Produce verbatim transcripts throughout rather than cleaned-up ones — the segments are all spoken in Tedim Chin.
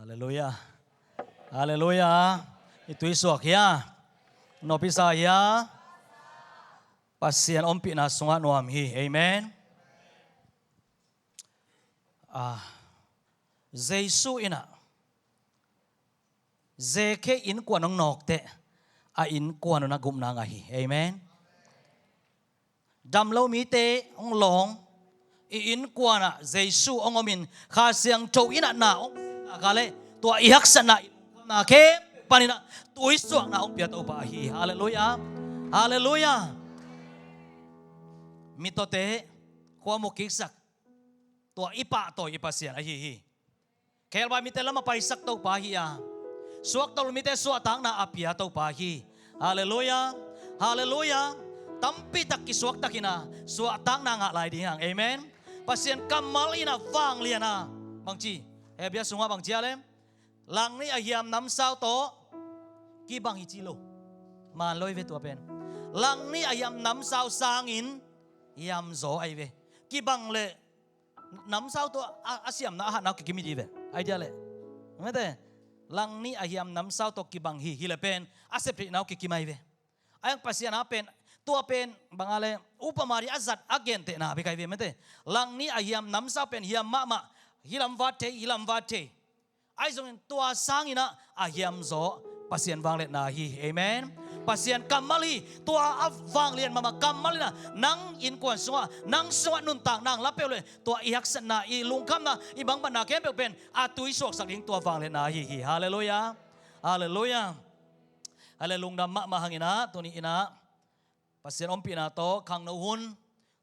Halleluiah. Halleluiah. I tui suak hia? Nopisa hia? Pasian ompihna sungah nuam hi. Amen. Ah, Jesu in ah, Zeke innkuan hong nawkteh, a innkuan un ah gupna ngah hi. Amen. Damlo mite hong lawng, i innkuan ah Jesu hong omin, Kha Siangtho in ah na hong piak a leh, tua i haksatna, i lungkhamna khempeuh panin ah tui suakna hong pia Topa ahi hi. Halleluiah. Halleluiah. Mitawte khua mu kiksak, tua i pahtawi i Pasian ahi hi. Khebai mite lam a paisak Topa hi a, suakta lua mite suahtakna a pia Topa hi. Halleluiah. Halleluiah. Tampitak kisuaktakin a, suahtakna ngah lai ding hang. Amen. Pasian kammal in ah vanglian a, bangci, Hebru sungah bangci a leh, langnih a hiam namsau tawh kibang hi ci lo. Maan lo hi ve tua pen. Langnih a hiam namsau sangin hiamzaw ahi ve. Kibang leh namsau tawh a, a siamna, a hatna uh kikim hi ding hi ve. Ahi dia leh, mete, langnih a hiam namsau tawh kibang hi, hi leh pen a septheihna uh kikim ahi ve. Ahi hang Pasian a pen, tua pen bang a leh, upama ding a zat a gentehna bek ahi ve, mete. Langnih a hiam namsau pen hiam mahmah, hih lam vat thei, hih lam vat thei. Ahi zongin tua sangin ah a hiamzaw Pasian vangliatna hi. Amen. Pasian kammal hi. Tua a vanglian mahmah kammal in ah nang innkuan sungah, nang sungah nuntakna hong la peuh leh, tua i haksatna, i lungkhamna, i bangbatna khempeuh pen a tui suaksak ding tua vangliatna ahi hi. Halleluiah. Halleluiah. Halleluiah. Lungdam mahmah hangin ah, tuni in ah Pasian ompihna tawh khangno hun,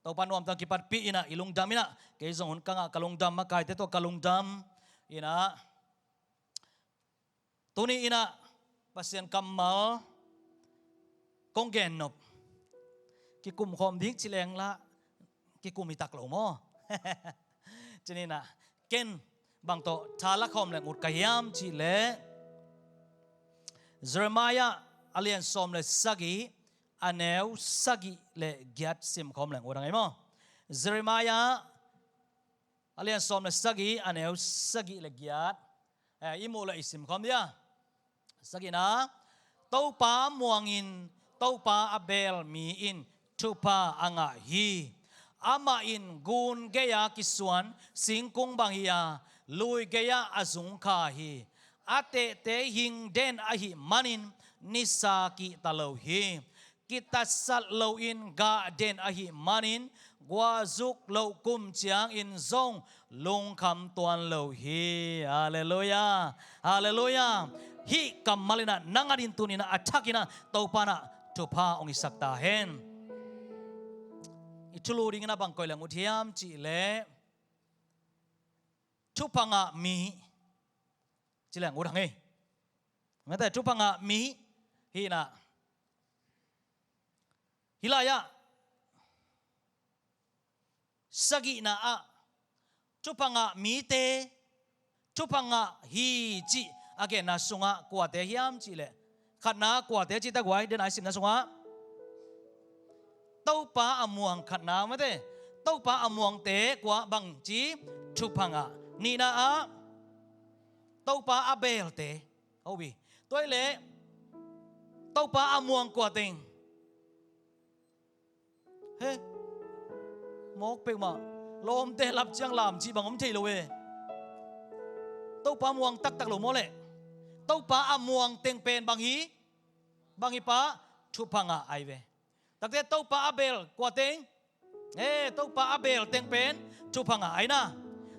Topa nuamtang kipatpih in ah, i lungdam in ah, kei zong hun ka ngah ka lungdam, makaite tawh ka lungdam in ah, tuni in ah Pasian kammal kong gennop, kikum khawm ding ci leng lah kikum hi tak lo maw? Ci ni in ah, ken bang tawh tha la khawm leng ut ka hiam cih leh, Jeremiah a lian sawm le sagih, a neu sagih le giat sim khawm leng ut a ngei maw? Jeremiah a lian sawm le sagih, a neu sagih le giat. Eh, i muh leh i sim khawm dia. Sagihna, Topa muangin Topa a beel mi in thupha a ngah hi. Amah in gun gei-a kisuan singkung bang hi a, lui gei-ah a zungkha hi. A tehte hing den ahih manin nisa kihta lo hi. Kitatsat loin gah den ahih manin guahzuk loh kum ciangin zong lungkham tuan lo hi. Halleluiah. Halleluiah. Hih kammal in ah nang adingin tuni in ah a thakin ah Topa in ah thupha hong hisak ta hen. I thulu dingin ah bang koih leng ut hiam cih leh, thupha ngah mi ci leng ut hang ei. Mete, thupha ngah mi hi in ah, hih lai-ah sagihna ah thupha ngah mite, thupha ngah hi cih a genna sungah kuate hiam cih leh, khatna kuate cih tak guai, den a i simna sungah Topa a muang, khatna mete, Topa a muangte kua bangci thupha ngah. Nihna ah Topa a beelte. Hobi. Tua hi leh Topa a muang kua teng? He, mawk peuhmah. Lawmte lap ciang lam cih bang om thei lo e. Topa muang taktak lo maw leh? Topa a muang teng pen bang hi? Bang hi pah? Thupha ngah ahi ve. Takte Topa a beel kua teng? Eh, Topa a beel teng pen thupha ngah ahi na.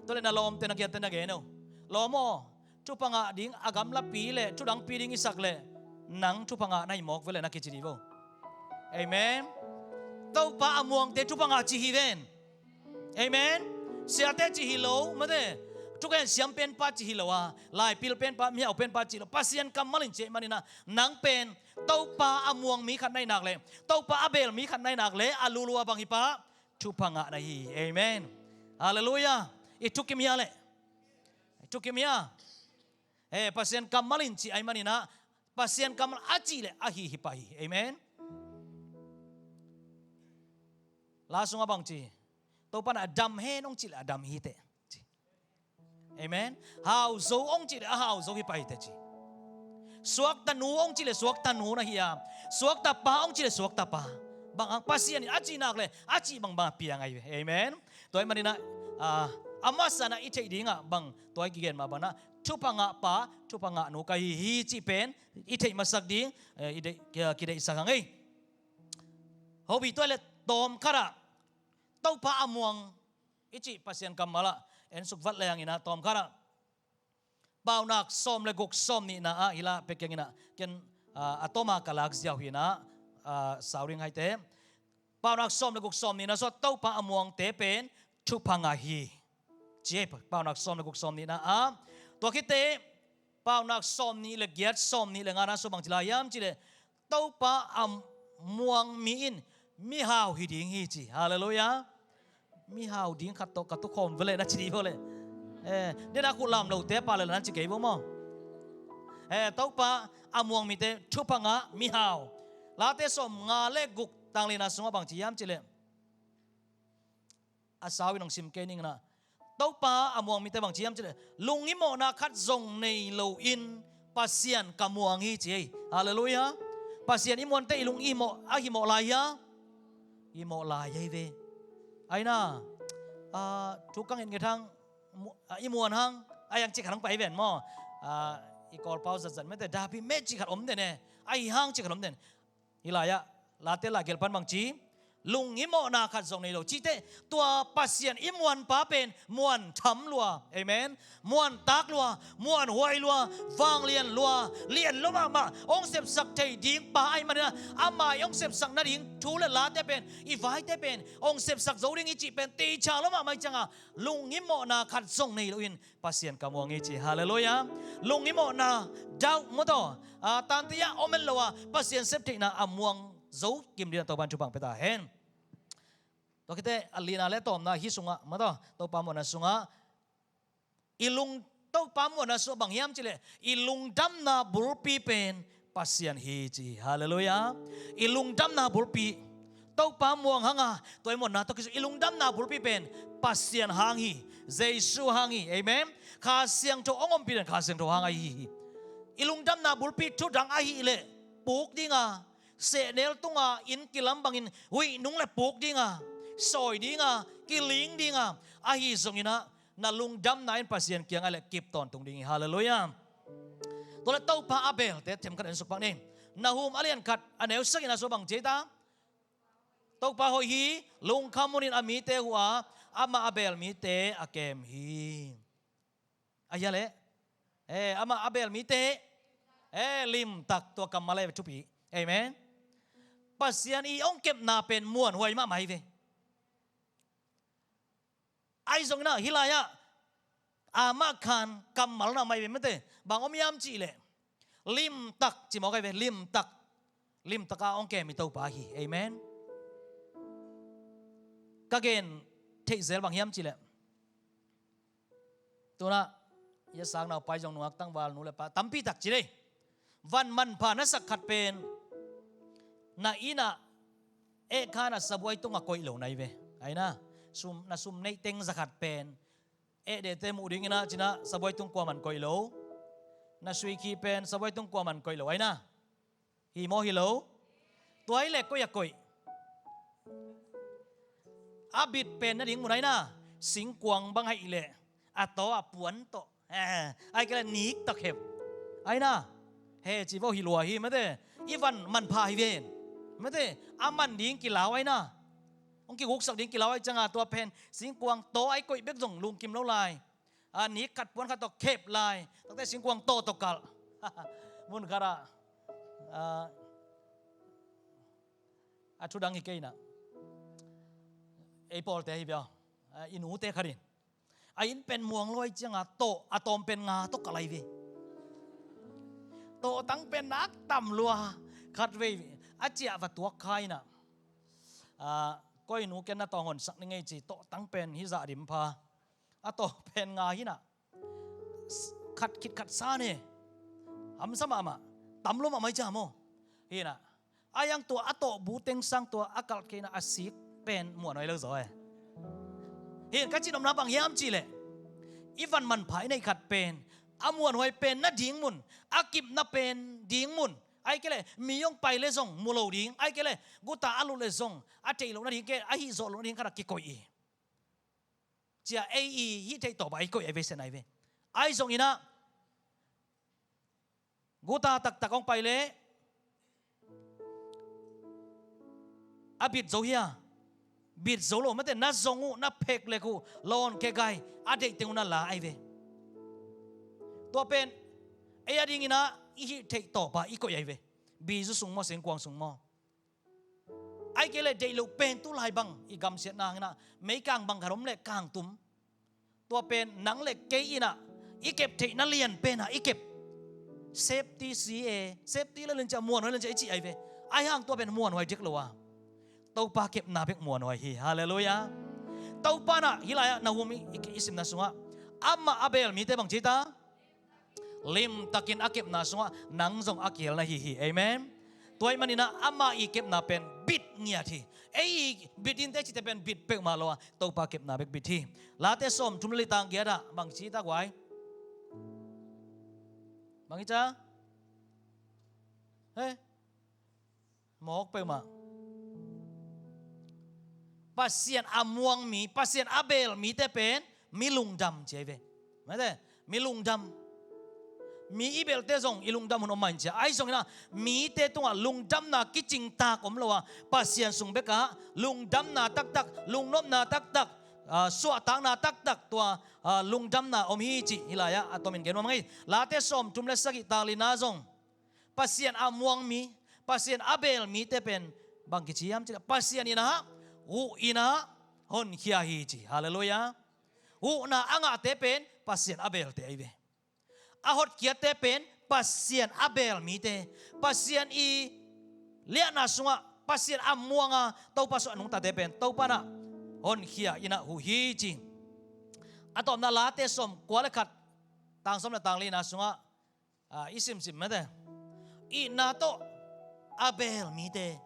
Tua leh na lawmte, na kiangte na gen o. Lawm aw, thupha ngah ding a gamlapi leh thudangpi ding i sak leh nang thupha ngah na hi mawk ve leh na kici dih vo. Amen. Topa a muangte thupha ngah ci hi ven. Amen. Siate ci hi lo, mate. Thugen siam penpa ci hi lo a, laipil penpa, miau penpa ci lo. Pasian kammal in ci ahih manin ah, nang pen Topa a muang mi khat na hi nak leh, Topa a beel mi khat na hi nak leh, a lulua bang hi pah? Thupha ngah na hi. Amen. Halleluiah. I thukim hia leh? I thukim hia? Eh, Pasian kammal in ci ahih manin ah, Pasian kammal a cih leh a hi hi pah hi. Amen. La sungah bang ci? Topa in a dam hen hong cih leh a dam hi teh. Amen. Hau zo hong cih leh a hau zo hi pai teh ci. Suakta nu hong cih leh suakta nu na hi a, suakta pa hong cih leh suakta pa. Bang hang Pasian in a cih nak leh a cih bangbang a piang ahi ve. Amen. Tua ahih manin ah, ah, a masa in ah i theih ding ah bang tua i kigen mah bang in ah thupha ngah pa, thupha ngah nu ka hi hi cih pen i theih masak ding, eh, i deih, ki, kideihsak hang ei. Hopi tua leh tawm khat ah Topa a muang i cih Pasian kammal ah en suk vat leng in ah tawm khat ah Paunak sawm le guk sawm nihna ah hi la, pia keng in ah ken, ah, a tawm a ka lak ziau hi in ah, ah, sau ding hai teh. Paunak sawm le guk sawm nihna sua Topa a muangte pen thupha ngah hi. Ci ei, Paunak sawm le guk sawm nihna ah. Tua khit teh Paunak sawm nih le giat sawm nih le ngana sua bang ci lai hiam cih leh Topa a muang mi in mihau hi ding hi ci. Halleluiah. Mihau ding khat tawh ka tukhawm veleh na ci dih veleh. Eh, dena khut lam lote pa le la nan ci kei vo maw. Eh, Topa a muang mite thupha ngah mihau. Late sawm nga le guk tang lina sungah bang ci hiam cih leh a sau in hong sim kei ning in ah. Topa a muang mite bang ci hiam cih leh lunghimawhna khat zong nei loin Pasian ka muang hi ci ei. Halleluiah. Pasian i muante i lung i himawh, a himawh lai hia? Himawh lai ahi ve. Ahi na, ah, thu ka ngetnget hang, mu-, ah, i muan hang, ahi hang cih khat hong pai ven maw. Ah, i Kawlpau zatzat mete dapi meh cih khat om den e. Ahi hang cih khat om den. Hi lai ah, Late la gelh pan bang ci, lunghimawhna khat zong nei lo cih teh, tua Pasian i muanpa pen muan tham lua. Amen. Muan tak lua, muan huai lua, vanglian lua, lian lua mahmah, hong sepsak thei ding pa ahih manin ah, ama i hong sepsak nading thu le late pen, i vaite pen hong sepsak zo ding i cih pen teicha lua mahmah ih ciangah, lunghimawhna khat zong nei loin Pasian ka muang hi ci. Halleluiah. Lunghimawhna, doubt maw taw, ah, tante ah om en lo a, Pasian septheihna a muang zo kim ding a Topa in thupha pia ta hen. Tua khit teh a lina le tawmna hi sungah maw taw, Topa muanna sungah i lung, Topa muanna sungah bang hiam cih leh i lungdamna bulpi pen Pasian hi ci. Halleluiah. I lungdamna bulpi, Topa muang hang a, tua i muanna tawh kisai i lungdamna bulpi pen Pasian hang hi, Jesu hang hi. Amen. Kha Siangtho hong ompih den Kha Siangtho hang ahi hi. I lungdamna bulpi thu dang ahih leh puk ding a, sehnel tung a inn kilam bangin huih nung le puk ding a, sawi ding a, kiling ding a, ahi zongin ah na lungdamna in Pasian kiangah leh kip tawntung ding hi. Halleluiah. Tua leh Topa a belte themkhat en suk pak ni. Nahum a lian khat a neu sagihna sua bang ci ei ta? Topa hoih hi, lungkham hunin a mite huh a, amah a beel mite a kem hi. A hia leh? Eh, amah a beel mite, eh, limtak, tua kammal a thupi. Amen. Pasian i hong kepna pen muanhuai mahmah hi ve. Ahi zongin ah, hih lai-ah amah khan kammal na mai ve mate. Bang om hiam cih leh, limtak ci mawk ahi ve, limtak. Limtak a hong kem i Topa hi. Amen. Ka gen theih zel bang hiam cih leh, tunah i a saknau pai zong nungak tangval nu le pa tampi tak ci dei. Van manpha na sak khat pen na inn ah eh khan a sabuai tungah koih lo na hi ve. Ahi na, sum, na sum neih teng za khat pen eh dete muh dingin ah cin ah sabuai tung kuaman koih lo. Na suikhi pen sabuai tung kuaman koih lo ahi na. Hi maw hi lo? Tua hi leh koi a koih? A bit pen na ding mun ahi na. Singkuang bang ahi leh a taw a puan tawh, eh, ahi kei leh nik tawh khep ahi na. He ci vaw hi lua hi mate. I van manpha hi ven mate. A man ding kilau ahi na. Hong kiguksak ding kilau ahi cianga tua pen singkuang taw ahi koih bek zong lungkim lo lai. A nik khat puan khat tawh khep lai. Takte singkuang taw tawh kalh. Mun khat ah, ah, a thu dang hi kei na. Ei pawlte hi bia. Ah, i nute khat in, a inn pen muang lo ahi cianga taw, a tawm pen nga tawh kalh ahi ve. Taw tang pen nak tam lua. Khat vei a ciah va tuak kha in ah, ah, koi nu ken na taw honsak ni ngei ci, taw tang pen hi zah dim pha. A taw pen nga hi na. Khat khit khat sa ne. Hamsa mahmah. Tam lo mahmah hi cia maw. Hi na. A yang tua a tawh bu teng sang tua a kalh kei na a sik pen muan oi lo zaw e. Hi na ka cin omna bang hiam cih leh, i van manpha i neih khat pen, a muanhuai pen nading mun, a kipna pen ding mun, ahih kei leh mi hong pai leh zong mu lo ding, ahih kei leh guta a lut leh zong a theih loh nading, kei a hih zawh loh nading khat ah kikoih hi. Ci-a ei i hih theih tawp a i koih ahi ve, sia ahi ve. Ahi zongin ah guta taktak hong pai leh a bit zo hia? Bit zo lo, mate, na zong uh, na phek lek uh, lawn khe gai, a deih teng uh na la ahi ve. Tua pen ei a dingin ah i hih theih tawp a i koih ahi ve. Bizu sung maw, sengkuang sung maw, ahih kei leh deih loh pen tu lai bang i gamsiatna hangin ah meikang bang khat om leh kang tum. Tua pen nang leh kei in ah i kep theihna lian pen ah i kep. Safety C A, safety le lian ciah, muanhuai lian ciah i cih ahi ve. Ahi hang tua pen muanhuai dek lo a, Topa kepna bek muanhuai hi. Halleluiah. Topa in ah hih lai-ah Nahum i, i, i simna sungah, amah a beel mite bang ci ta? Limtakin a kepna sungah nang zong a kihel na hi hi. Amen. Tua ahih manin ah ama i kepna pen bit ngiat hi. Ei i bit inteh cihte pen bit peuhmah lo a, Topa kepna bek bit hi. Late sawmthum le li, tang giat ah bang ci ta guai? Bang hi ta? He? Mawk peuhmah. Pasian a muang mi, Pasian a beel mite pen mi lungdam ci ahi ve. Mate, mi lungdam. Mi i belte zong i lungdam hun om mah in ci a, ahi zongin ah mite tungah lungdamna kicingtak om lo a, Pasian sung bekah lungdamna taktak, lungnopna taktak, ah, suahtakna taktak, tua, ah, lungdamna om hi cih hih lai-ah a tomin gen nuam ing. Late sawmthum le sagih, tang lina zong Pasian a muang mi, Pasian a beel mite pen bang kici hiam cih leh, Pasian in ah huh in ah honkhia hi ci. Halleluiah. Huhna a ngahte pen Pasian a beelte ahi ve. A hotkhiatte pen Pasian a beel mite, Pasian i liahna sungah Pasian a muang a Topa sungah a nungtate pen Topa in ah honkhia in ah huh hi ci. A tawpna Late sawmkua le khat, tang sawm le tang lina sungah, ah, i simsim, mate, itna tawh a beel mite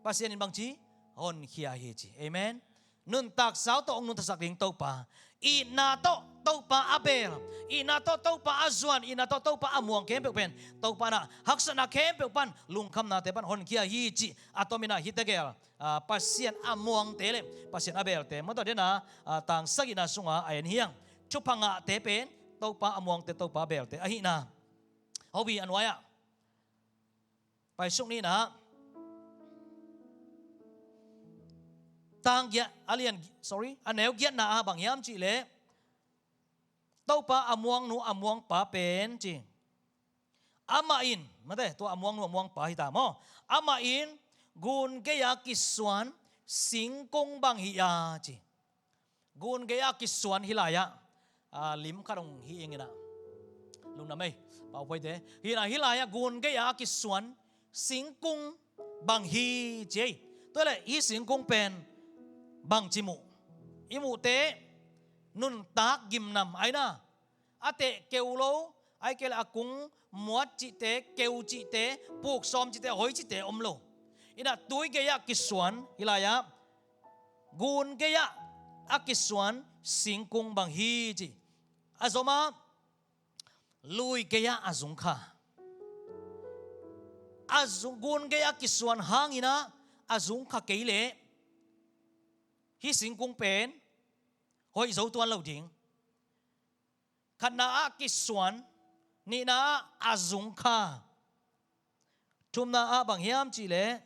Pasian in bang ci? Honkhia hi ci. Amen. Nuntak sau tawh hong nuntaksak ding Topa, itna tawh Topa a beel, itna tawh Topa a zuan, itna tawh Topa a muang khempeuh pen Topa in ah haksatna khempeuh pan, lungkhamnate pan honkhia hi cih a tomin ah hih tegel, ah, Pasian a muangte le Pasian a beelte, mawtaw, den a, ah, tang sagihna sungah a en hi hang. Thupha ngahte pen Topa a muangte, Topa a beelte ahihna. Hobi a nuai-ah paisuk ni in ah, tang giat, a lian, sorry, a neu giatna ah bang hiam cih leh, Topa a muangnu a muangpa pen ci, amah in, mate, tua a muangnu a muangpa hi ta maw, amah in gun gei-a kisuan singkung bang hi a ci. Gun gei-a kisuan, hih lai-ah, ah, lim khat hong hi ing in ah, lungdam ei, Pau Phoite, hi in ah, hih lai-ah gun gei-a kisuan singkung bang hi ci ei. Tua leh hih singkung pen bangci muh? I muhte nuntak gimnam ahi na, a teh keu lo, ahih kei leh a kung muat cihte, keu cihte, puk sawm cihte, hoi cihte om lo. In ah tui gei-ah kisuan, hih lai-ah gun gei-ah a kisuan singkung bang hi ci. A zom ah, lui gei-ah a zungkha. A zung, gun gei-ah kisuan hangin ah a zungkha kei leh hih singkung pen hoih zo tuan lo ding. Khatna ah kisuan, nihna ah a zungkha, thumna ah bang hiam cih leh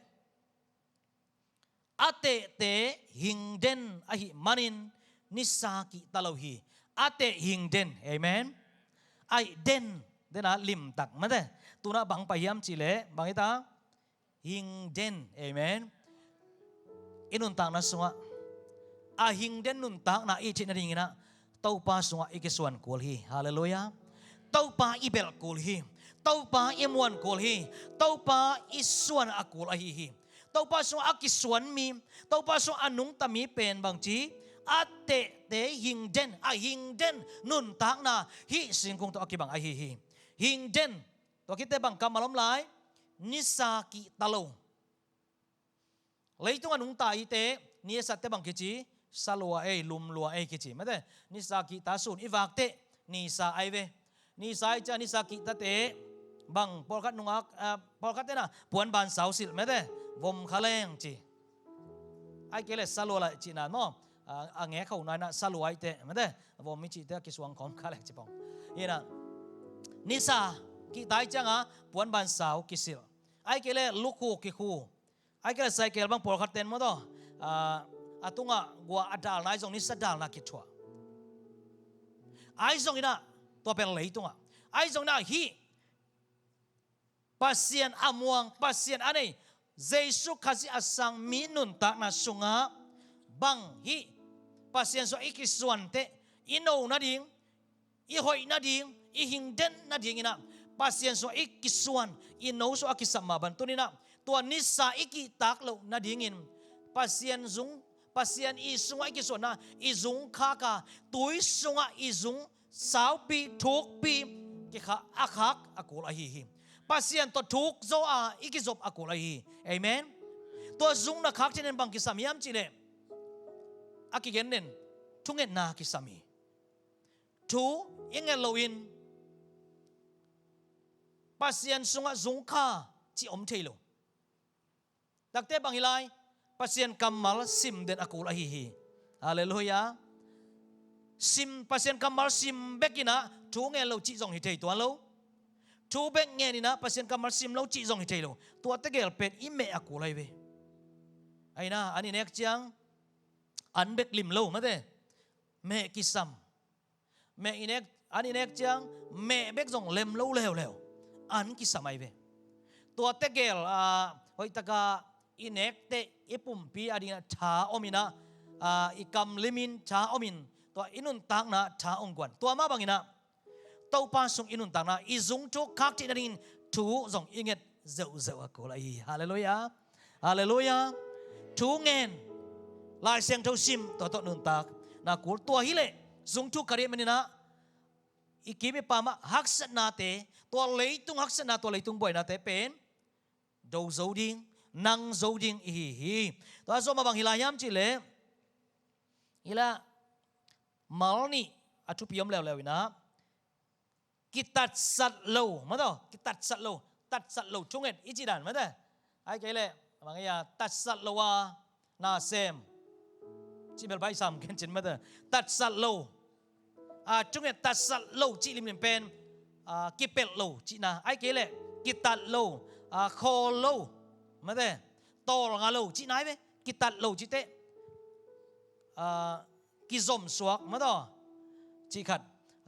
a tehte hing den ahih manin nisa kihta lo hi. A teh hing den. Amen. Ahih den, den ah limtak, mate. Tu-in ah bang pai hiam cih leh, bang hi ta? Hing den. Amen. I nuntakna sungah a hing den nuntakna i theih nadingin ah Topa sungah i kisuan kul hi. Halleluiah. Topa i belh kul hi. Topa i muan kul hi. Topa i suan a kul ahi hi. Topa sungah a kisuan mi, Topa sungah a nungta mi pen bangci, a tehte hing den, a hing den nuntakna hih singkung tawh a kibang ahi hi. Hing den, tua khit teh bang kammal om lai? Nisa kihta lo. Leitung a nungta i teh, ni a sat teh bang kici? Sa lua ei, lum lua ei kici mate. Nisa kihta sun i vak teh nisa ai ve. Nisa ai ciang nisa kihtate bang pawlkhat nungak, ah, pawlkhat tena puanban sau silh mate, vom kha leng ci. Ai kei le sa lua lai cihna maw? Ah, a ngek ho naina sa lua ai teh mate, vom i cihte a kisuang khawm kha leng ci pong. Ina nisa kihta ai cianga puanban sau kisilh. Ai kei le lukhu kikhu. Ai kei le saikel bang pawlkhat ten maw taw, ah, a tungah gua a dalna ai zong nisa dalna kithuah. Ai zong ina tua pen leitungah. Ai zong ina hih Pasian a muang, Pasian a nei, Jesu Khazih a sang mi nuntakna sungah bang hih Pasian sungah i kisuante, i no nading, i hoih nading, i hingden nading ina Pasian sungah i kisuan, i no sungah a kisam mah ban tuni ina tua nisa i kihtak loh nadingin Pasian zung, Pasian i sungah i kisuanna i zung khaka tui sungah i zung saupi, thukpi, kikha a khak a kul ahi hi. Pasian tawh thuk zaw a i kizop a kul ahi hi. Amen. Tua zung na khak cinin bang kisam hiam cihleh a kigen den thungetna kisam hi. Thu i nget loin Pasian sungah zungkha cih om thei lo. Takte bang hi lai, Pasian kammal sim den a kul ahi hi. Halleluiah. Sim, Pasian kammal sim bek ina thu ngen lo cih zong hi thei tuan lo. Thu bek ngen ina Pasian kammal sim lo cih zong hi thei lo. Tua tegel pen i meh a kul ahi ve. Aina an i nek ciang an bek lim lo mate, meh kisam. Meh i nek, an i nek ciang meh bek zong lem lo leuleu. An kisam ahi ve. Tua tegel, ah, hoihtaka i nekte i pumpi a dingin a tha om ina, ah, i kam limin tha omin tua i nuntakna tha ong guan. Tua mah bangina Topa sung i nuntakna i zung thu khak theih nadingin thu zong i nget zeuhzeuh a kul ahi hi. Halleluiah. Halleluiah. Thu ngen, Lai Siangtho sim, tua tawh nuntak na kul. Tua hileh zung thu kha dih manina i kim i pamah haksatnate, tua leitung haksatna, tua leitung buainate pen do zo ding, nang zo ding ihi hi. Tua zawh mah bang hi lai hiam cihleh hi la mal nih a thupi om leuleu ina kitatsat lo, mataw, kitatsat lo, tatsat lo thunget i cih dan mate. Ai kei leh bang ei a tatsat lo a nasem cih bel bai sam ken cin mate. Tatsat lo a thunget, tatsat lo cih limlim pen a kipelh lo cihna, ai kei leh kitat lo, a khawl lo mate, tawlnga lo cihna ai ve. Kitat lo cih teh a kizomsuak mataw, cih khat.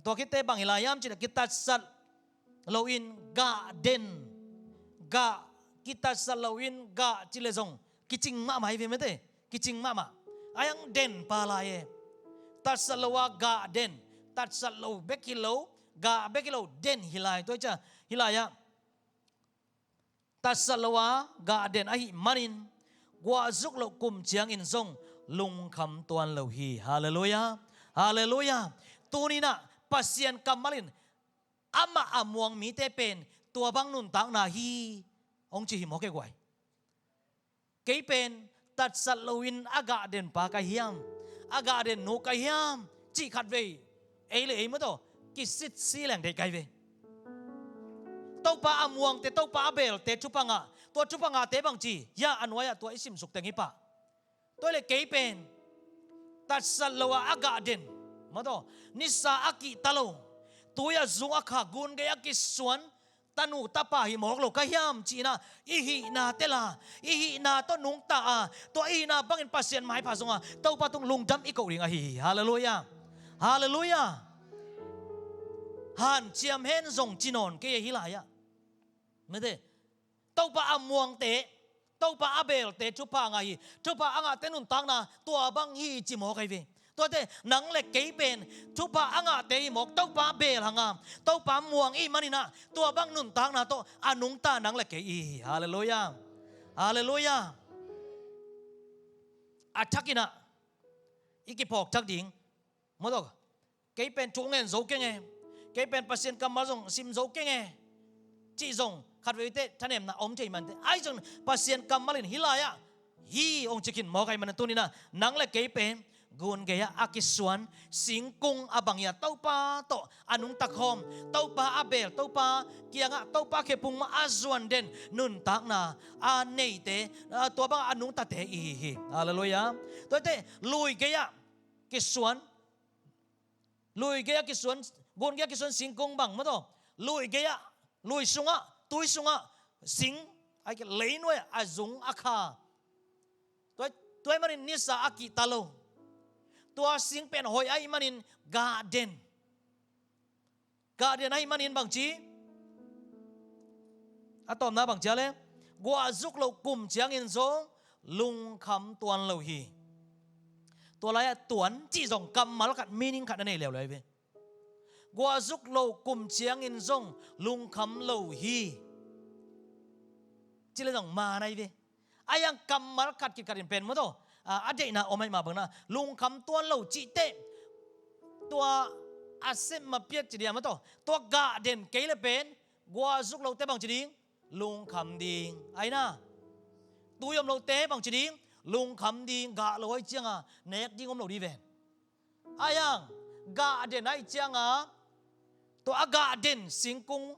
Tua khitteh bang hi lai hiam cihleh kitatsat loin gah den. Gah, kitatsat loin gah cihleh zong kicing mahmah hi ve mate. Kicing mahmah. Ai ang den pa lai e. Tatsat lo a gah den. Tatsat lo bek hi lo, gah bek hi lo, den hi lai. Tua hi ciang hi lai ah tatsat lo a gah den ahih manin guahzuk loh kum ciangin zong lungkham tuan lo hi. Halleluiah. Halleluiah. Tuninah Pasian kammal in amah a muang mite pen tua bang nuntakna hi hong ci hi mawk e guai. Kei pen tatsat loin a gah den pa ka hiam, a gah den nu ka hiam cih khatvei ei le ei mataw kisitsi leng deih kai ve. Topa a muangte, Topa a beelte thupha ngah, tua thupha ngahte bang ci hiah a nuai-ah tua i simsuk teng hi pah. Tua le kei pen tatsat lo a a gah den mataw, nisa a kihta lo, tui a zung a kha, gun gei a kisuan tanu tapa hi mawk lo ka hiam cihna i hihna tela, i hihna tawh nungta a, tua i hihna bangin Pasian maipha zonga Topa tung lungdam i koh ding ahi hi. Halleluiah. Halleluiah. Hanciam hen zong ci nawn kei hi lai-ah mate. Topa a muangte, Topa a beelte thupha ngah hi. Thupha a ngahte nuntakna tua bang hi ci mawk ahi ve. Tuate nang le kei pen thupha a ngahte hi mawk, Topa beel hanga Topa muang i hih maninah tua bang nuntakna tawh a nungta nang le kei i hi. Halleluiah. Halleluiah. A thakinah i kiphawk thak ding mawtaw, kei pen thu ngen zo keng e, kei pen Pasian kammal zong sim zo keng e cih zong khatveite thanemna om thei mante. Ai zong Pasian kammal in hi lai-ah hi hong ci khin mawk ahi mana tuninah nang le kei pen Gun gei-ah a kisuan singkung a bang hi a, Topa tawh a nungta khawm, Topa a beel, Topa kiangah, Topa khephung mah a zuan den nuntakna a neite, a, tua bangah a nungtate i hi hi. Halleluiah. Tuate lui gei-ah kisuan, lui gei-ah kisuan, gun gei-ah kisuan singkung bang maw taw, lui gei-ah, lui sungah, tui sungah, sing, ai ke, leinuai a zung a kha. Tua, tua ahih manin nisa a kihta lo. Tua sing pen hoih ahih manin gah den. Gah den ahih manin bangci, a tawpna bangci a le, guahzuk loh kum ciangin zong lungkham tuan lo hi. Tua lai-ah tuan cih zong kammal khat, meaning khat na nei leuleu hi ve. Guahzuk loh kum ciangin zong lungkham lo hi. Ci le zong maan ahi ve. Ahi hang kammal khat khit khat in pen maw taw, a, a deihna om ahih mah bangin ah, lungkham tuan lo cih teh, tua a sem ma piat ci ding a maw taw, tua gah den kei le pen, guahzuk lote bangci ding, lungkham ding. Ahi na, tui om lote bangci ding, lungkham ding, gah lo ahih ciangin nek ding om lo ding ven. Ahi hang gah den ahih ciangin, tua a gah den singkung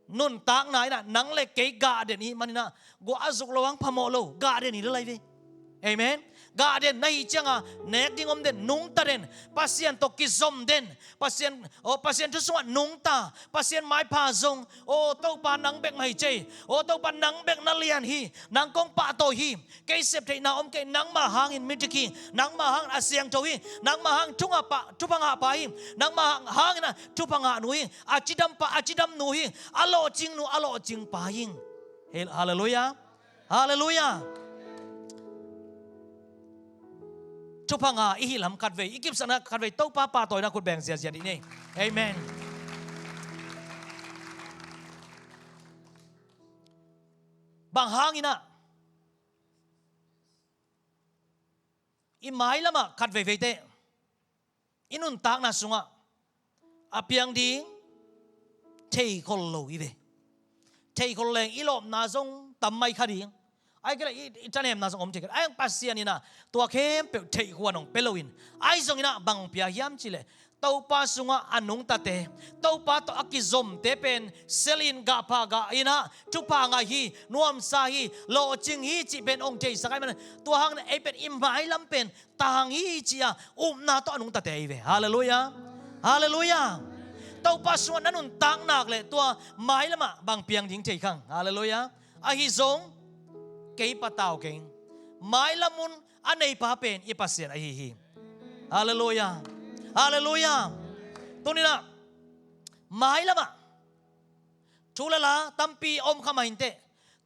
nuntakna in ah, nang le kei gah den i hih manin ah, guahzuk lo hang phamawh lo, gah den hi lel ahi ve. Amen. Gah den na hih ciangin nek ding om den, nungta den, Pasian tawh kizom den, Pasian, aw, Pasian thu sungah nungta, Pasian maipha zong, aw Topa nang bek mah hi cei, aw Topa nang bek na lian hi, nang kong pahtawi hi, kei sep theihna om kei, nangmah hangin midik hi, nangmah hangin a siangtho hi, nangmah hangin thungah pa, thupha ngah pa hi, nangmah hang, hangin ah thupha ngah nu hi, a cidam pa, a cidam nu hi, a lawhcing nu, a lawhcing pa hi. Hel-, halleluiah. Halleluiah. Thupha ngah i hih lam khatvei, i kipsakna khatvei Topa pahtawina khut beng ziahziah dih ni. Amen. Bang hangin ah i mailamah khat veiveite i nuntakna sungah a piang ding theikhol lo i ve. Theikhol leng i lawpna zong tam mai kha ding. Ai kei leh i, i thanemna zong om thei kha. Ahi hang Pasian in ah tua khempeuh theih huan hong pia loin, ahi zongin ah bang pia hiam cih leh, Topa sungah a nungtate, Topa tawh a kizomte pen sel in, gahpha gah in ah, thupha ngah hi, nuamsa hi, lawhcing hi cih pen hong theisak ahih manin, tua hangin ei pen i mailam pen tang hi ci-a upna tawh a nungtate hi ve. Halleluiah. Halleluiah. Topa sungah na nuntak nak leh tua mailamah bang piang ding thei khang. Halleluiah. Ahi zong kei patau keng. Mailam hun a neipa pen i Pasian ahi hi. Halleluiah. Halleluiah. Tuni-in ah mailamah thu le la tampi om kha mah inteh,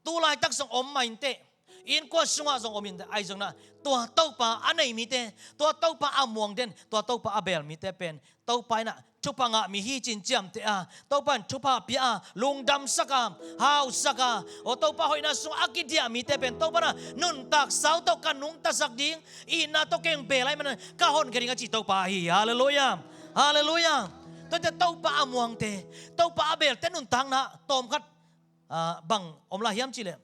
tu laitak zong om mah inteh, innkuan sungah zong om inteh, ahi zongin ah tua Topa a nei mite, tua Topa a muang den, tua Topa a beel mite pen Topa in ah thupha ngah mi hi ci-in ciamteh a, Topa in thupha pia a, lungdamsak a, hausak a, aw Topa hoihna sungah a kidiah mite pen Topa in ah nuntak sau tawh ka nungtasak ding, itna tawh keng beel ahih manin ka honkhia ding a ci Topa ahi hi. Halleluiah. Halleluiah. Tuate Topa a muangte, Topa a beelte nuntakna tawmkhat, ah, bang om lai hiam cih leh,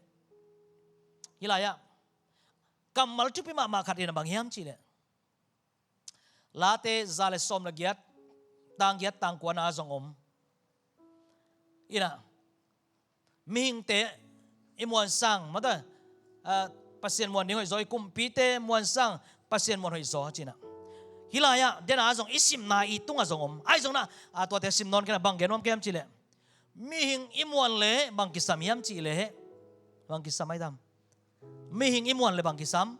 hih lai-ah kammal thupi mahmah khat in ah bang hiam cih leh, Late za le sawm le giat, tang giat tang kua-na ah zong om. In ah mihingte i muansang, mata, ah, Pasian muan ding hoihzaw, i kumpite muansang, Pasian muan hoihzaw ci-in ah. Hih lai-ah, den ah zong i simna i tungah zong om. Ahi zongin ah, ah, tuate sim nawn kei-in ah bang gen nuam ka hiam cih leh, mihing i muan leh bang kisam hiam cih leh, bang kisam ahi tam? Mihing i muan leh bang kisam?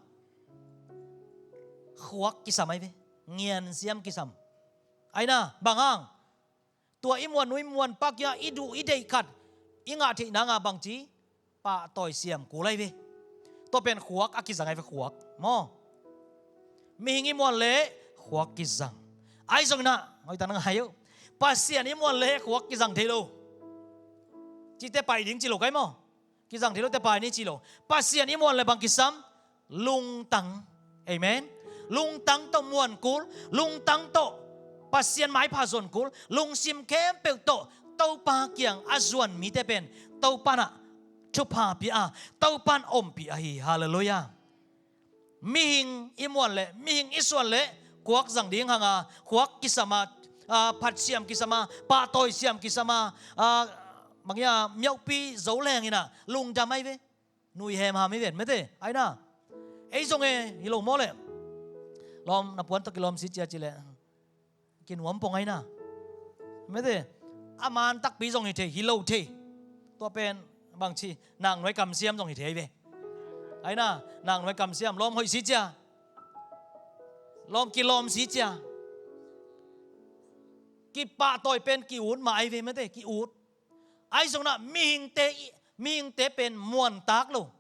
Khuak kisam ahi ve. Ngiansiam kisam. Ahi na, bang hang? Tua i muan nu i muan pa kiangah i duh i deih khat i ngah theih nang a bangci, pahtawi siam kul ahi ve. Tua pen khuak a kizang ahi ve, khuak. Maw? Mihing i muan leh khuak kizang. Ahi zongin ah, hoihtak na ngai uh. Pasian i muan leh khuak kizang thei lo. Cihte pai ding ci lo kai maw? Kizang thei lote pai ni ci lo. Pasian i muan leh bang kisam? Lungtang. Amen. Lungtang tawh muan kul, lungtang tawh Pasian maipha zon kul, lungsim khempeuh tawh Topa kiang a zuan mite pen Topa in ah thupha pia a, Topa in ompih ahi hi. Halleluiah. Mihing i muan leh, mihing i suan leh, khuak zang ding hang a, khuak kisam a, a, phat siam kisam a, pahtawi siam kisam a, a, bang hiam, miauhpi zo leng in ah lungdam ahi ve. Nui hemham hi ven, mete, aina. Ei zong e, hi lo maw leh. Lawm, na puan tawh kilawm si cia ci leh kinuam pong aina. Mete, a man takpi zong hi thei, hi lo thei. Tua pen bangci, naknuai kamsiam zong hi thei ve. Aina, naknuai kamsiam, lawm hoih si cia. Lawm kilawm si cia. Kipahtawi pen ki-ut mah ahi ve, mete, ki-ut. Ahi zongin ah mihingte, mihingte pen muantak lo.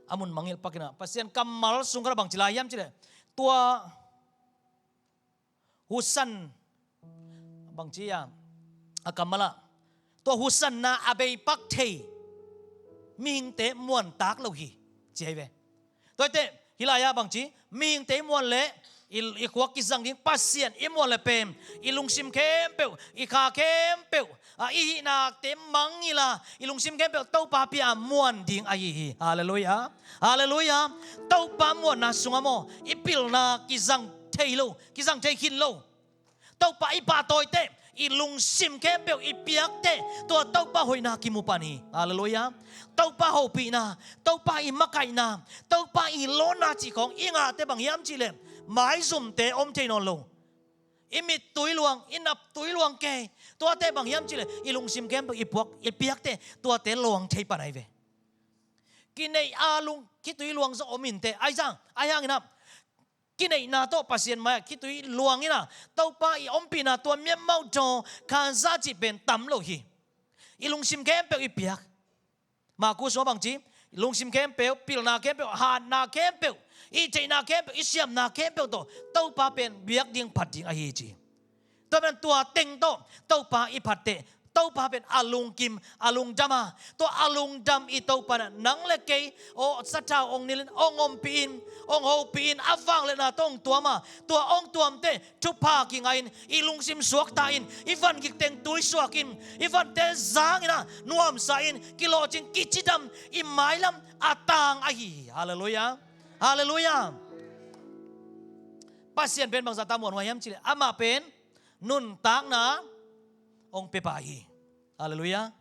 A mun mangngilh pakin ah Pasian kammal sung khat ah bangci lai hiam ci leh, tua husan, bangci a, a kammal ah, tua husanna a beipak thei mihingte muantak lo hi, ci ahi ve. Tua hi teh, hih lai-ah bangci, mihingte i muan leh, i, i khuak kizang ding Pasian i muan leh pen, i lungsim khempeuh, i kha khempeuh, a, i hihnate mangngilh a, i lungsim khempeuh Topa pia a muan ding ahi hi. Halleluiah. Halleluiah. Topa muanna sungah maw, i pilna kizang thei lo, kizang thei khin lo. Topa i pahtawi teh, i lungsim khempeuh i piak teh, tua Topa hoihna kimu pan hi. Halleluiah. Topa hopihna, Topa i makaihna, Topa i lawnna cih khawng i ngah teh bang hiam cih leh, maizumte om thei nawn lo. I mittui luang, i naptui luang kei. Tuate bang hiam cih leh, i lungsim khempeuh i puak, i piak teh, tuate luang thei pan ahi ve. Kineih a lung, khitui luang zong om in teh, ahi zong, ahi hangin ah, kineihna tawh Pasian mai-ah khitui luang in ah, Topa i ompihna tua miammauh daw, khansa cih pen tam lo hi. I lungsim khempeuh i piak. Marku sungah bangci, lungsim khempeuh, pilna khempeuh, hatna khempeuh, i theihna khempeuh, i siamna khempeuh tawh Topa pen biak ding, phat ding ahi ci. Tua pen tua teng tawh Topa i phat teh, Topa pen a lungkim, a lungdam a, tua a lungdam i Topa in ah nang le kei, aw, sathau hong nilh in, hong ompih in, hong hopih in, a vangliatna tawh hong tuam a, tua hong tuam teh thupha kingah in, i lungsim suakta in, i van gik teng tui suak in, i vante zang in ah nuamsa in, kilawhcing, kicidam, i mailam a tang ahi hi. Halleluiah. Halleluiah. Pasian pen bangzahta muanhuai hiam cih leh, amah pen nuntakna hong piapa hi. Halleluiah.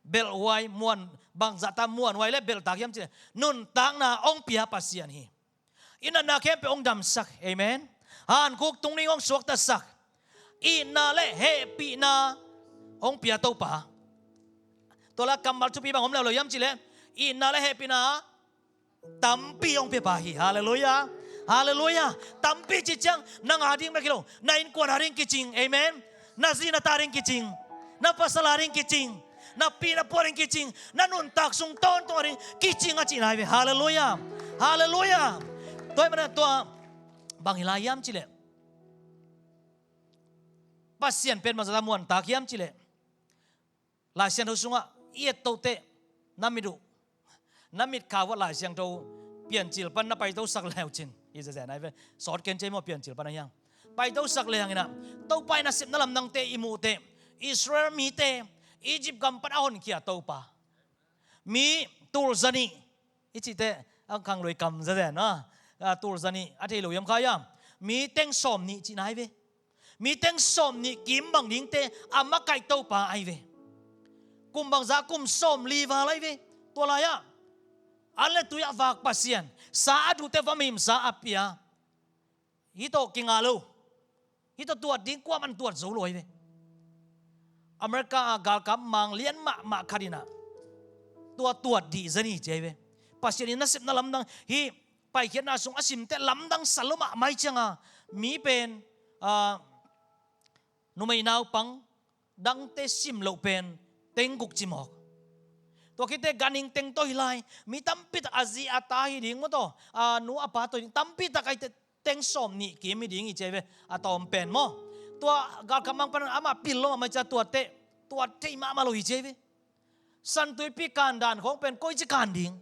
Belhhuai, muan, bangzahta muanhuai le belhtak hiam cih leh, nuntakna hong pia Pasian hi. I natna khempeuh hong damsak. Amen. Hankhuk tungning hong suaktasak. Itna le hehpihna hong pia Topa. Tua la kammal thupi bang om leuleu hiam cih leh, itna le hehpihna tampi hong piapa hi. Halleluiah. Halleluiah. Tampi cih ciang, nang a ding bek hi lo, na innkuan a ding kicing. Amen. Na zi na ta ding kicing. Na pasal a ding kicing. Na pi na pu a ding kicing. Na nuntak sung tawntung a ding kicing a cihna hi ve. Halleluiah. Halleluiah. Tua ahih manin tua bang hi lai hiam cih leh, Pasian pen bangzahta muantak hiam cih leh, Lai Siangtho sungah i et toh teh, na mit uh, na mitkha uah Lai Siangtho Piancil pan na paitosak le uh cin, i zezen ai ve, sawt ken cei maw, Piancil pan a hiang, paitosak le hang in ah, Topa i nasepna lamdangte i muh teh, Israel mite Egypt gam pan a honkhia Topa, mi tul zanih i cih teh, a khangluai kam zezen a, a, tul zanih a thei lo hiam kha hiam, mi teng sawmnih cihna hi ve. Mi teng sawmnih kim bang dingte a makaih Topa ahi ve. Kum bangzah, kum sawmli val ahi ve. Tua lai-ah an le tui a vak Pasian, sa a duhte va mihimsa a pia. Hih tawh kingah lo. Hih tawh tuat ding kuaman tuat zo lo ahi ve. America a galkap mang lian mahmah khat in ah tua tuat dih zen hi ci ahi ve. Pasian in nasepna lamdang, hih paikhiatna sung a simte lamdang sa lo mahmah hi ciang a, mi pen, a, numei naupang dangte sim loh pen teng guk ci mawk. Tua khit teh ganhing teng tawh hi lai, mi tampi tak a zi a ta hi ding maw, tua a nu a pa tawh hi ding, tampi tak ahi teh teng sawmnih kim hi ding hi ci ahi ve, a tawm pen maw. Tua galkap mang pan amah pil lo mahmah hi ciang, tua teh tuat thei mahmah lo hi ci ahi ve. Santuipi kan dan khawng pen koici kan ding.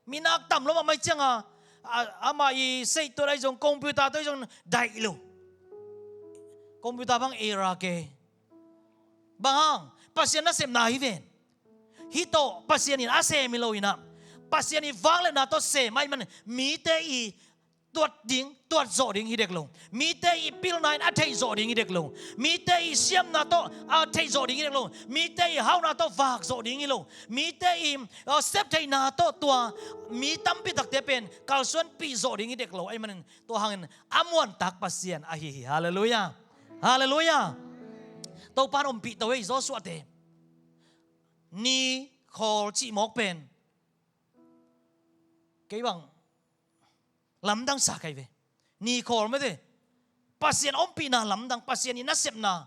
Mi nak tam lo mahmah hi ciang a, a, amah i seih tuat ahi zong, computer tawh ahi zong daih lo. Computer bang era kei. Bang hang, Pasian nasepna hi ven. Hih tawh Pasian in a sem hi lo in ah, Pasian i vangliatna tawh sem ahih manin mite i tuat ding, tuat zawh ding hi dek lo. Mite i pilna in a theih zawh ding hi dek lo. Mite i siamna tawh a theih zawh ding hi dek lo. Mite i hauna tawh vak zawh ding hi lo. Mite i, uh, septheihna tawh tua mi tampi takte pen kalsuanpih zawh ding hi dek lo. Ahih manin tua hangin a muantak Pasian ahi hi. Halleluiah. Halleluiah. Topa'n ompih to ei Joshua-te. Ni khawl cih mawk pen kei bang lamdang sa kai ve. Ni khawl mete. Pasian ompihna lamdang, Pasian i nasepna.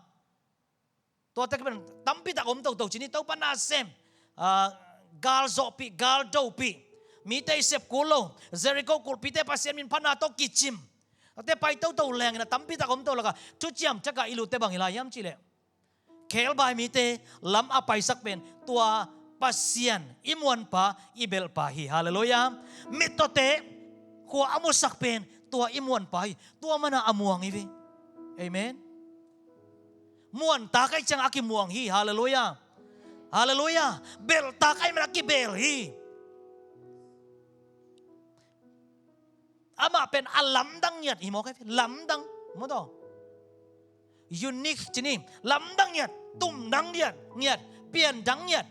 Tuate ka pen tampi tak om toto cih ni, Topa nasem. Ah, gal zawhpih, gal dopih. Mite i sep kul lo. Jericho kulhpite Pasian min phatna tawh kicim. Tate pai toto leng in a tampi tak om to laka thuciam thak ah i lutte bang hi lai hiam cih leh, khebai mite lam a paisak pen tua Pasian i muanpa, i belhpa hi. Halleluiah. Mittawte khua a musak pen tua i muanpa hi. Tua mana a muang hi ve. Amen. Muantak ahih ciang a kimuang hi. Halleluiah. Halleluiah. Belhtak ahih mana a kibel hi. Amah pen a lamdang ngiat hi mawk hi. Lamdang. Maw taw. Unique cih ni. Lamdang ngiat, tumdang ngiat, ngiat, piandang ngiat.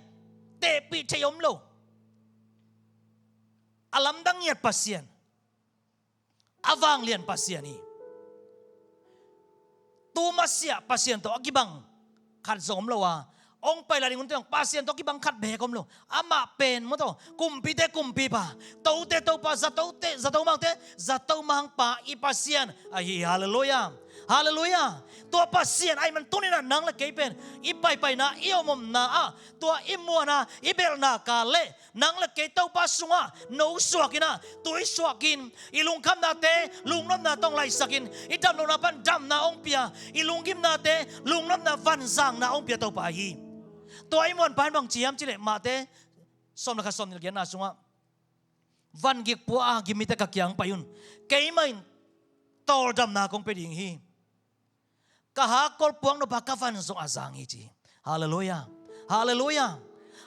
Tehpih theih om lo. A lamdang ngiat Pasian. A vanglian Pasian hi. Tu masiah Pasian tawh a kibang khat zong om lo a, hong pai lai ding hun teng Pasian tawh kibang khat beek om lo. Amah pen maw taw, kumpite kumpipa, tote Topa, zatote, zato mangte zato mangpa i Pasian ahi hi. Halleluiah. Halleluiah. Tua Pasian ahih man tuni-in ah nang le kei pen i paipaina, i omomna ah, tua i muanna, i belhna kal leh nang le kei Topa sungah no suakin ah, tui suakin, i lungkhamnate lungnopna tawh hong laihsakin, i damlohna pan damna hong pia, i lunggimnate lungnopna vanzangna hong pia Topa ahi hi. Tua i muanpa in bang ci hiam cih leh Mate sawm le khat, sawmnih le giatna sungah, vangik pua a gim mite ka kiang pai un. Keimah in tawldamna kong pia ding hi. Ka hakkol puak nop a ka van zong a zang hi ci. Halleluiah. Halleluiah.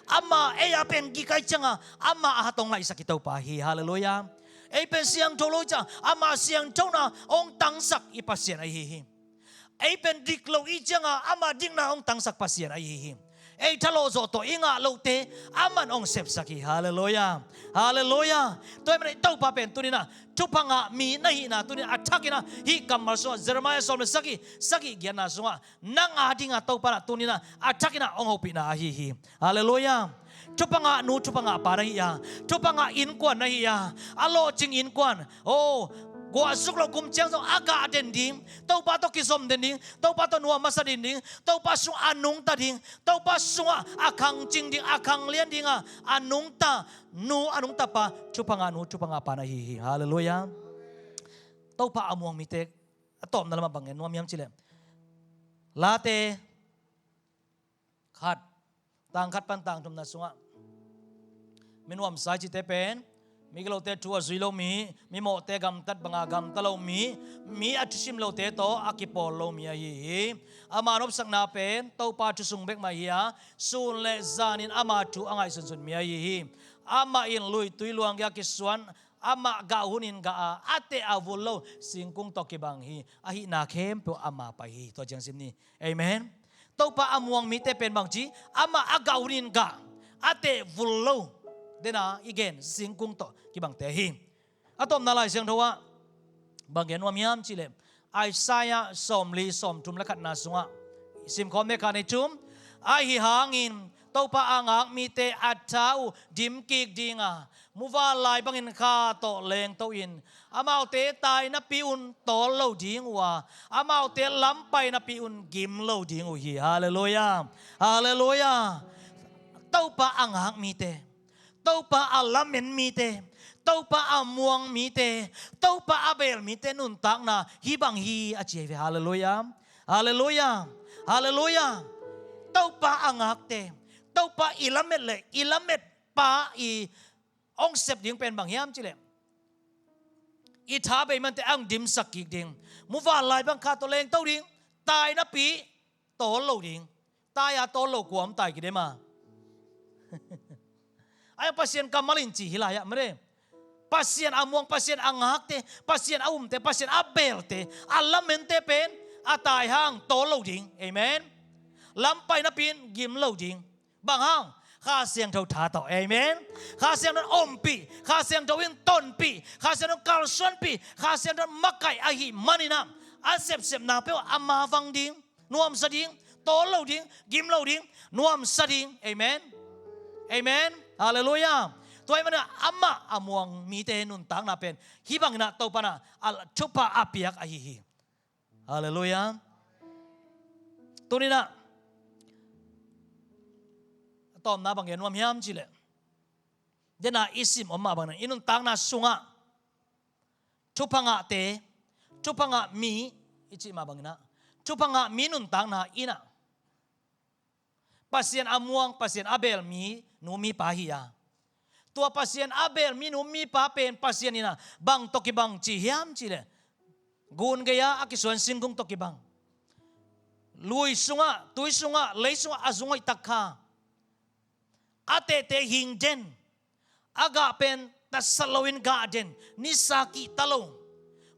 Amah ei a pen gik ahih ciangin amah a hat hong laihsak i Topa hi. Halleluiah. Ei pen siangtho lo ahih ciangin amah siangthona hong tangsak i Pasian ahi hi. Ei pen dik lo ahih ciangin amah dikna hong tangsak Pasian ahi hi. Ei thalawh zawh tawh i ngah lote aman hong sepsak hi. Halleluiah. Halleluiah. Tua ahih manin Topa pen tuni-in ah thupha ngah mi na hihna tuni-in a thakin ah hih kammal sungah, Jeremiah sawm le sagih, sagih giatna sungah, nang a dingin Topa in ah tuni-in ah a thakin ah hong hopihna ahi hi. Halleluiah. Thupha ngah nu, thupha ngah pa na hi a, thupha ngah innkuan na hi a, a lawhcing innkuan, oh, guahzuk loh kum ciang zong a gah den ding, Topa tawh kizom den ding, Topa tawh nuam masa den ding, Topa sungah a nungta ding, Topa sungah a khangcing ding, a khanglian ding a, a nungta nu, a nungta pa, thupha ngah nu, thupha ngah pa na hi hi. Halleluiah. Topa a muang mite a tawpna lamah bang gen nuam hiam cih leh, Late khat, tang khat pan tang thumna sungah, mi nuamsa i cihte pen mi gilote thu a zui lo mi, mi mawhte gamtat banga gamta lo mi, mi a thusim lote tawh a kipawl lo mi ahi hi. Ama nopsakna pen Topa thu sung bek mah hi a, sun le zanin ama thu a ngaihsunsun mi ahi hi. Amah in luitui luanggia kisuan, amah gah hunin gah a, a teh a vul lo singkung tawh kibang hi. Ahihna khempeuh ama pai hi. Tua ciang sim ni. Amen. Topa a muang mite pen bangci, amah a gah hunin gah, a teh vul lo, dena i gen singkung tawh kibangte hi. A tawpna Lai Siangtho ah bang gen nuam hiam cih leh, Isaiah sawmli, sawmthum le khatna sungah, simkhawm ne kha nei thum. Ahi hangin Topa a ngak mite a tha uh dim kik ding a, muvanlai bangin kha tawh lengto in, amaute tai napi un tawl lo ding uh a, amaute lam pai napi un gim lo ding uh hi. Halleluiah. Halleluiah. Topa a ngak mite, Topa a lamen mite, Topa a muang mite, Topa a beel mite nuntakna hih bang hi a ci hi ve. Halleluiah. Halleluiah. Halleluiah. Topa a ngakte, Topa i lamet le i lamet pa i hong sep ding pen bang hiam cih leh, i tha bei mante a hong dimsak kik ding, muvanlai bang kha tawh lengto ding, tai napi tawl lo ding. Tai a tawl lo kua om, tai kidem a. Ai Pasian kammal in ci hi lai ah mare. Pasian a muang, Pasian a ngakte, Pasian a umte, Pasian a beelte, a lamente pen a tai hang tawl lo ding. Amen. Lam paina pin gim lo ding. Bang hang? Kha Siangtho tha tawh. Amen. Kha Siangtho in ompih, Kha Siangtho in tonpih, Kha Siangtho in kalsuanpih, Kha Siangtho in makaih ahih manin ah, a sepsepna peuh a mavang ding, nuamsa ding, tawl lo ding, gim lo ding, nuamsa ding. Amen. Amen. Halleluiah. Tua ahih manin ah amah a muang mite nuntakna pen hih bangin ah Topa in ah a thupha a piak ahi hi. Halleluiah. Tuni in ah a tawpna bang gen nuam hiam cih leh, den a i sim om mah bangin ah i nuntakna sungah thupha ngahte, thupha ngah mi i cih mah bangin ah, thupha ngah mi nuntakna in ah Pasian a muang, Pasian a beel mi nu mi pa hi a, tua Pasian a beel mi nu mi pa pen Pasian in ah bang tawh kibang ci hiam cih leh, gun gei-a a kisuan singkung tawh kibang. Lui sungah, tui sungah, lei sungah a zung hoihtak kha, a tehte hing den, a gah pen tatsat loin gah den, nisa kihta lo,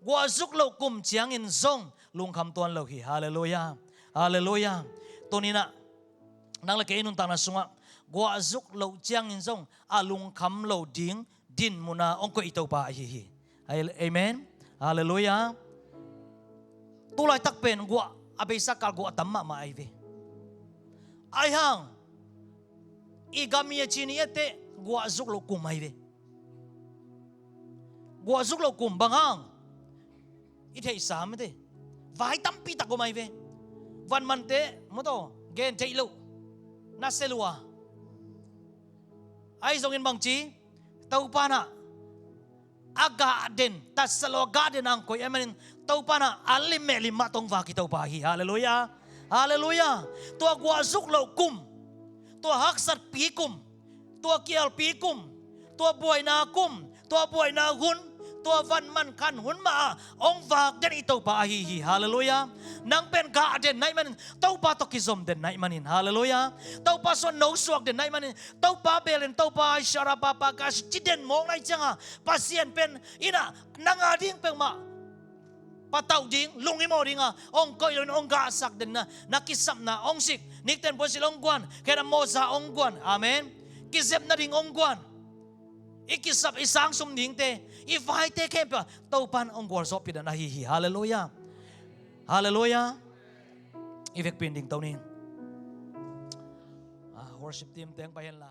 guah zuk loh kum ciangin zong lungkham tuan lo hi. Halleluiah. Halleluiah. Tuni in ah nang le kei i nuntakna sungah guah zuk loh ciangin zong a lungkham lo ding dinmun ah hong koih i Topa ahi hi. Amen. Halleluiah. Tulaitak pen guah, a beisa kal guah tam mahmah ahi ve. Ahi hang i gam i a cin i etteh guah zuk loh kum ahi ve. Guah zuk loh kum bang hang? I theihsa mate, vai tampi tak om ahi ve. Vanmante mawtaw gen theih loh, na se lua. Ahi zongin bangci, Topa in ah a gah den, tatsat lo a gah den a hong koih ahih manin Topa in ah a lim meh lim mah tawh hong vak hi Topa hi. Halleluiah. Halleluiah. Tua guah zuk loh kum, tua haksatpi kum, tua kialpi kum, tua buaina kum, tua buaina hun, tua vanman khan hun mah ah hong vak den i Topa ahi hi. Halleluiah. Nang pen gah den na hih manin, Topa tawh kizom den na hih manin. Halleluiah. Topa suah no suak den na hih manin, Topa beel den, Topa ai sharapapa ka ci den mawk na hih ciangin, Pasian pen in ah nang a ding peuhmah patauh ding, lunghimawh ding a hong koih loin hong gahsak den na, na kisapna hong sik, nikten puansilh hong guan, khen a mawza hong guan. Amen. Kizep nading hong guan. I kisap, i sangsum dingte, i vaite khempeuh ah Topa in hong gualzawhpih den ahi hi. Halleluiah. Halleluiah. I vekpi in dingto ni. Ah, worship team teng pai hen la.